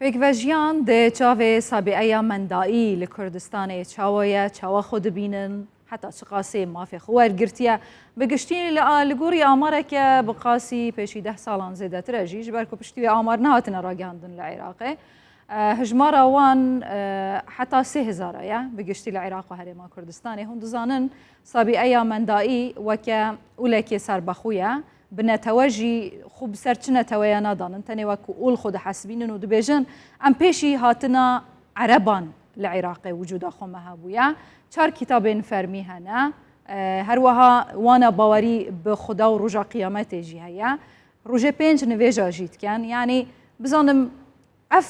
پێکڤەژیان دێ چاڤێ سابیئەیا مەندائی لە کوردستانێ چاوەیە چاوا خۆ دبینن حتا چ قاسێ مافێ خۆ وەرگرتیە بە گشتی لە لە گۆڕی ئامارەکە بە قاسی پێشی ده ساڵان زێدەترە ژی ژ بەر کو پشتی وێ ئامار نەهاتنە ڕاگەهاندن لە عێراقێ هەژمارا وان حتا سێ هزارایە بە گشتی لە عێراق و هەرێما کوردستانێ هون دزانن سابیئەیا مەندائی وەکە ئولەکێ سەربەخویە bi netewe jî xwe bi ser çi neteweya nadanin, tenê wek ku ol xwe dihesibînin û dibêjin em pêşî hatina ereban li Iraqê wicûda xwe me hebûye. Çar kîtabên fermî hene. Herwiha wana bawerî bi Xuda û roja qiyametê jî heye. Rojê pênc nivêja jî dikin. Yanî bizanim Ev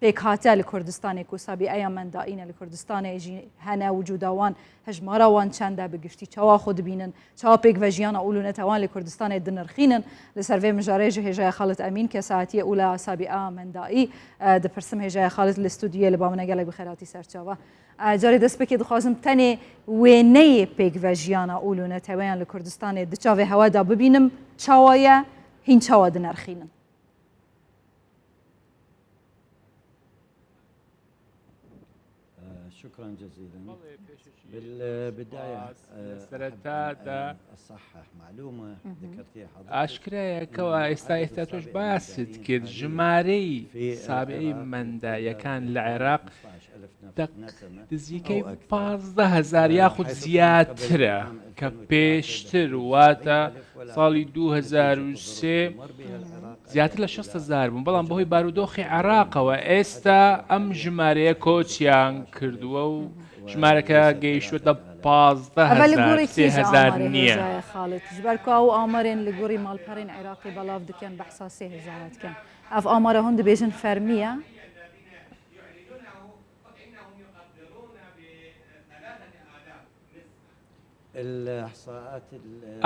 pêkhate li Kurdistanê ku sabîeya mendaîne li Kurdistanê jî hene wicûda wan hejmara wan çend e bi giştî çawa xwe dibînin, çawa pêkve jiyana ol û netewan li Kurdistanê dinirxînin li ser vê mijarê ji Hêjaya Xalit Emîn kesayetiyê ola sabîa mendaî dipirsim Hêjaya Xalit li stûdyoyê li ba min e gelek bi xêratî serçava. Carê destpêkê dixwazim tenê wêneyê pêkve jiyana ol û neteweyan li Kurdistanê di çavê hewe de bibînim çawa ye, hîn çawa dinerxînin. شكرا جزيلا بالبداية سەرەتادا أصحح معلومة ذكرتيها حضرتك ئاشکرایە کەوا ئێستا ئێستا تۆش باست کرد ژمارەی سابعی مەندایەکان لە عێراق نزیکەی 15 هزار یاخود زیاترە کە پێشتر واتە ساڵی 2003 زیاتر لە 6 هزار بوون بەڵام بەهۆی بارودۆخی عێراقەوە ئێستا ئەم ژمارەیە کۆچیان کردووە و ژمارەکە گەیشتووەتە 15 ئەڤە لە هزار گۆڕی سێ کیژ هزار ئامارێ نییە. هێژایە خاڵت ji ber ku ew amarên li gorî malperên Iraqê belav dikin behsa sê hezara dikin. Ev amara hûn dibêjin fermî ye?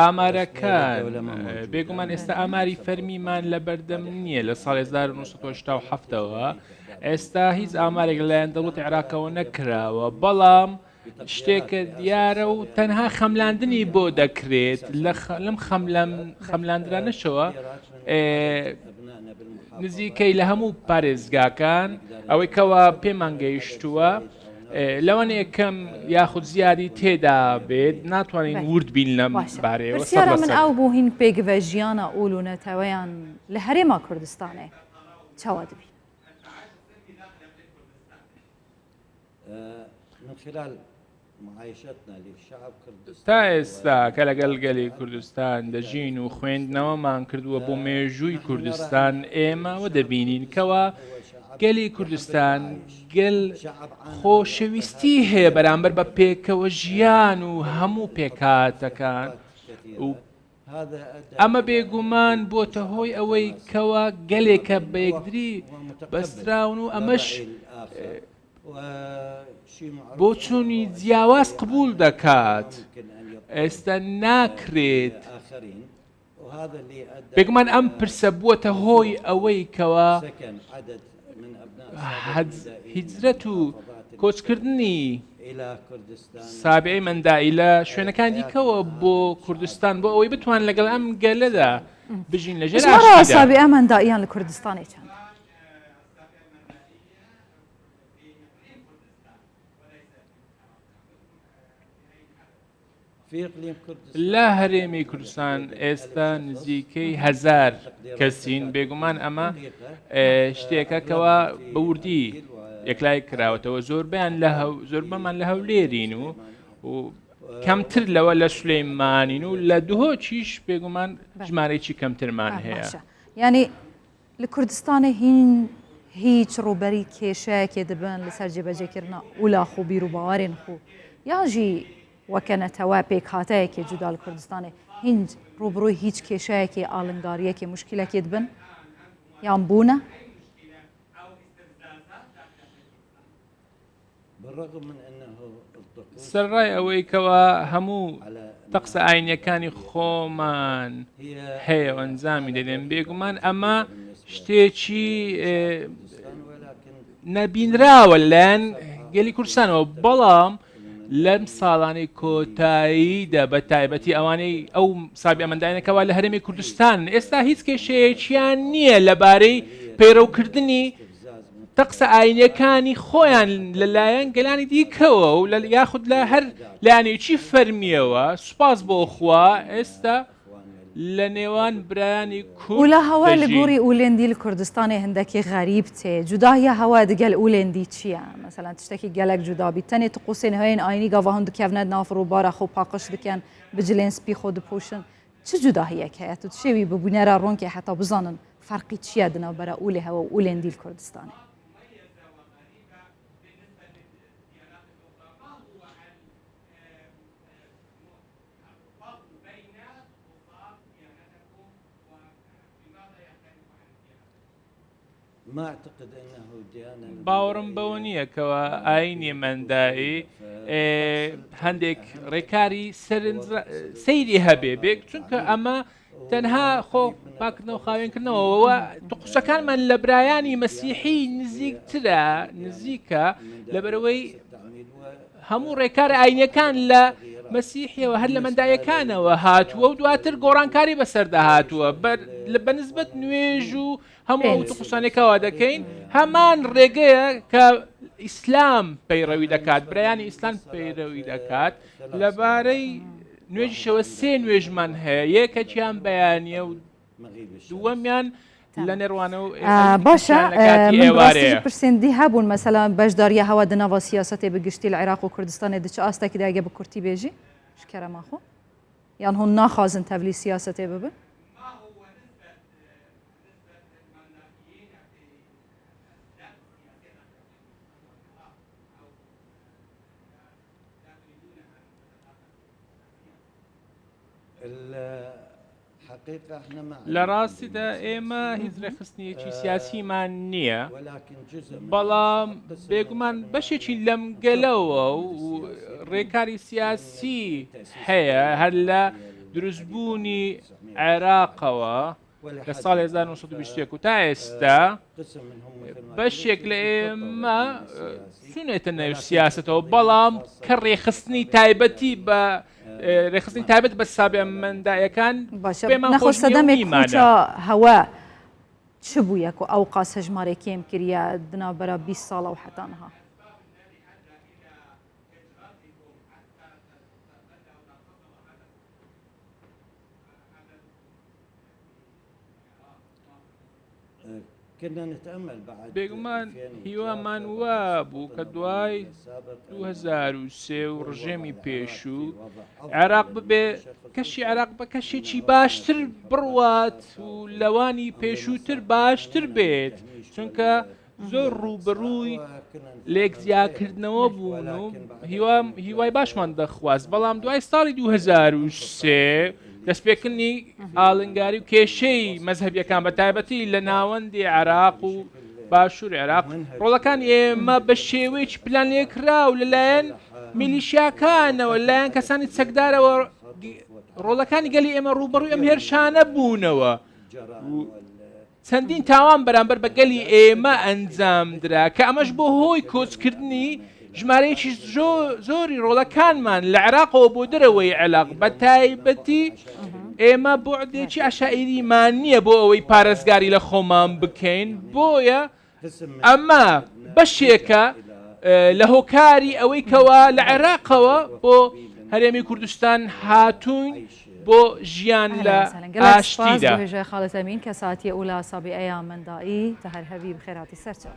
ئامارەکان، بێگومان ئێستا ئاماری فەرمیمان لەبەردەم نییە لە ساڵی 1987 ەوە ئێستا هیچ ئامارێک لەلایەن دەوڵەتی عێراقەوە نەکراوە، بەڵام شتێکە دیارە و تەنها خەملاندنی بۆ دەکرێت لەم خەملاندرانەشەوە نزیکەی لە هەموو پارێزگاکان ئەوەی کەوا پێمان گەیشتووە لەوانەیە کەم یاخود زیادی تێدا بێت ناتوانین ورد بین لەم بارەیەوە پرسیارە من ئەو بوو هین پێکڤە ژیانە ئۆل و نەتەوەیان لە هەرێما کوردستانێ چاوا دبی؟ تا ئێستا کە لەگەڵ گەلی کوردستان دەژین و خوێندنەوەمان کردووە بۆ مێژووی کوردستان ئێمە وە دەبینین کەوا گەلی کوردستان گەل خۆشەویستی هەیە بەرامبەر بە پێکەوە ژیان و هەموو پێکهاتەکان و ئەمە بێگومان بۆتە هۆی ئەوەی کەوا گەلێکە بە یەکتری بەستراون و ئەمەش بۆچوونی جیاواز قبوڵ دەکات، ئێستا ناکرێت، بێگومان ئەم پرسە بووەتە هۆی ئەوەی کەوا هیجرەت و کۆچکردنی سابعی مەندائی لە شوێنەکان دیکەوە بۆ کوردستان بۆ ئەوەی بتوان لەگەڵ ئەم گەلەدا بژین لەژێر ئاشتیدا. سابعە مەندائیان لە کوردستانی چەندە؟ لە هەرێمی کوردستان ئێستا نزیکەی هەزار کەسین بێگومان ئەمە شتێکە کەوا بە وردی یەکلای کراوەتەوە زۆربیان لە زۆربەمان لە هەولێرین و و کەمتر لەوە لە سلەیمانین و لە دهۆکیش بێگومان ژمارەیەکی کەمترمان هەیە. یعنی لە کوردستانێ هین هیچ ڕووبەری کێشەیەکێ دبن لەسەر جێبەجێکردنا ئولا خو بیر و باوەرێن خو یان ژی وەکە نەتەوە پێکهاتەیەکێ جودا لە کوردستانێ هینج ڕووبڕووی هیچ کێشەیەکێ ئاڵنگاریەکێ مشکلەکێ دبن یان بوونە؟ سەرەڕای ئەوەی کەوا هەموو تەقسە ئاینیەکانی خۆمان هەیە و ئەنجامی دەدەین بێگومان ئەمە شتێکی نەبینراوە لەلایەن گەلی کوردستانەوە بەڵام لەم ساڵانەی کۆتاییدا بە تایبەتی ئەوانەی ئەو سابی ئەمەندانەکەەوە لە هەرێمی کوردستان ئێستا هیچ کێشەیەکیان نییە لەبارەی. پەیڕەوکردنی تەقسە ئاینیەکانی خۆیان لەلایەن گەلانی دیکەوە و یاخود لە هەر لایەنێکی فەرمیەوە سوپاس بۆ خوا ئێستا لە نێوان برایانی کورد ئولا هەوا لە دەژین. گۆری ئولێندی لە کوردستانێ هندەکی غەریب تێ جوداهیە هەوا دگەل ئولێندی چیە؟ مەسەلەن تشتەکی گەلەک جودا بی تەنێ تقوسێن هەیەن ئاینی گاڤا هون دکەڤنە ناف ڕووبارە خۆ پاقش دکەن بجلێن سپی خۆ دپوشن چ جوداهیەک هەیە تو تشێوی ببوینەرە ڕۆنکێ حەتا بزانن فەرقی چیە دناوبەرە ئولێ هەوە و ئولێندی لە کوردستانێ؟ باوەڕم بەوە نییە کەوا ئاینی مەندائی هەندێک ڕێکاری سەیری هەبێ بێک چونکە ئەمە تەنها خۆ پاکردنەوە خاوێنکردنەوەوە قسەکانمان لە برایانی مەسیحی نزیکترە نزیکە لەبەرەوەی هەموو ڕێکارە ئاینیەکان لە مەسیحیەوە هەر لە مەندایەکانەوە هاتووە و دواتر گۆڕانکاری بەسەردا هاتووە بە نسبەت نوێژ و هەموو ئەو قسانێکەوە دەکەین هەمان ڕێگەیە کە ئیسلام پەیڕەوی دەکات برایانی ئیسلام پەیرەوی دەکات لەبارەی نوێژیشەوە سێ نوێژمان هەیە یەکەکیان بەیانە و دووەمیان لە نێروانە و باشە لە کاتی من بەڕاستی ئێوارەیە. پرسێندی هەبوون مەسەلا بەشداریە هەوا دناڤا سیاسەتێ بە گشتی لە عێراق و کوردستانێ دچ ئاستەکی دایگە بە کورتی بێژی شکەرەما خۆ یان هون ناخوازن تەڤلی سیاسەتێ ببن؟ لە ڕاستیدا ئێمە هیچ ڕێکخستنیەکی سیاسیمان نییە، بەڵام بێگومان بەشێکی لەم گەلەوە و ڕێکاری سیاسی هەیە هەر لە دروستبوونی عێراقەوە لە ساڵی 1921 و تا ئێستا بەشێک لە ئێمە چونێتە نێو سیاسەتەوە بەڵام کە ڕێخستنی تایبەتی بە ڕێخستنی تایبەت بە سابێ مندایەکان باشە پێمان نەخۆ خۆش نییە و سەدەمێک نیمانە. کوچە هەوا چ بوویە کو ئەو قاس هەژمارێ کێم کریە دناوبەرا 20 ساڵە و حەتا نها؟ بێگومان هیوامان وابوو کە دوای 2003 و ڕژێمی پێشوو عێراق ببێ کەشی عێراق بە کەشێکی باشتر بڕوات و لەوانی پێشووتر باشتر بێت چونکە زۆر ڕووبەڕووی لێکجیاکردنەوە بوون و هیوای باشمان دەخواست، بەڵام دوای ساڵی 2003 دەستپێکردنی ئاڵنگاری و کێشەی مەزهەبیەکان بە تایبەتی لە ناوەندی عێراق و باشوور عێراق ڕۆڵەکانی ئێمە بە شێوەیەکی پلانلێکراو لەلایەن میلیشیاکانەوە لەلایەن کەسانی چەکدارەوە ڕۆڵەکانی گەلی ئێمە ڕووبەڕووی ئەم هێرشانە بوونەوە و چەندین تاوان بەرامبەر بە گەلی ئێمە ئەنجامدرا کە ئەمەش بۆ هۆی کۆچکردنی ژمارەیەکی زۆری ڕۆڵەکانمان لە عێراقەوە بۆ دەرەوەی عێراق بە تایبەتی ئێمە بوعدێکی عەشائیریمان نییە بۆ ئەوەی پارێزگاری لە خۆمان بکەین بۆیە ئەمە بەشێکە لە هۆکاری ئەوەی کەوا لە عێراقەوە بۆ هەرێمی کوردستان هاتووین بۆ ژیان لە ئاشتیدا. خاڵت ئەمین کەساتیە ئولا سابیئەیا مندائی تە هەر هەبی بخێراتی سەرچاو.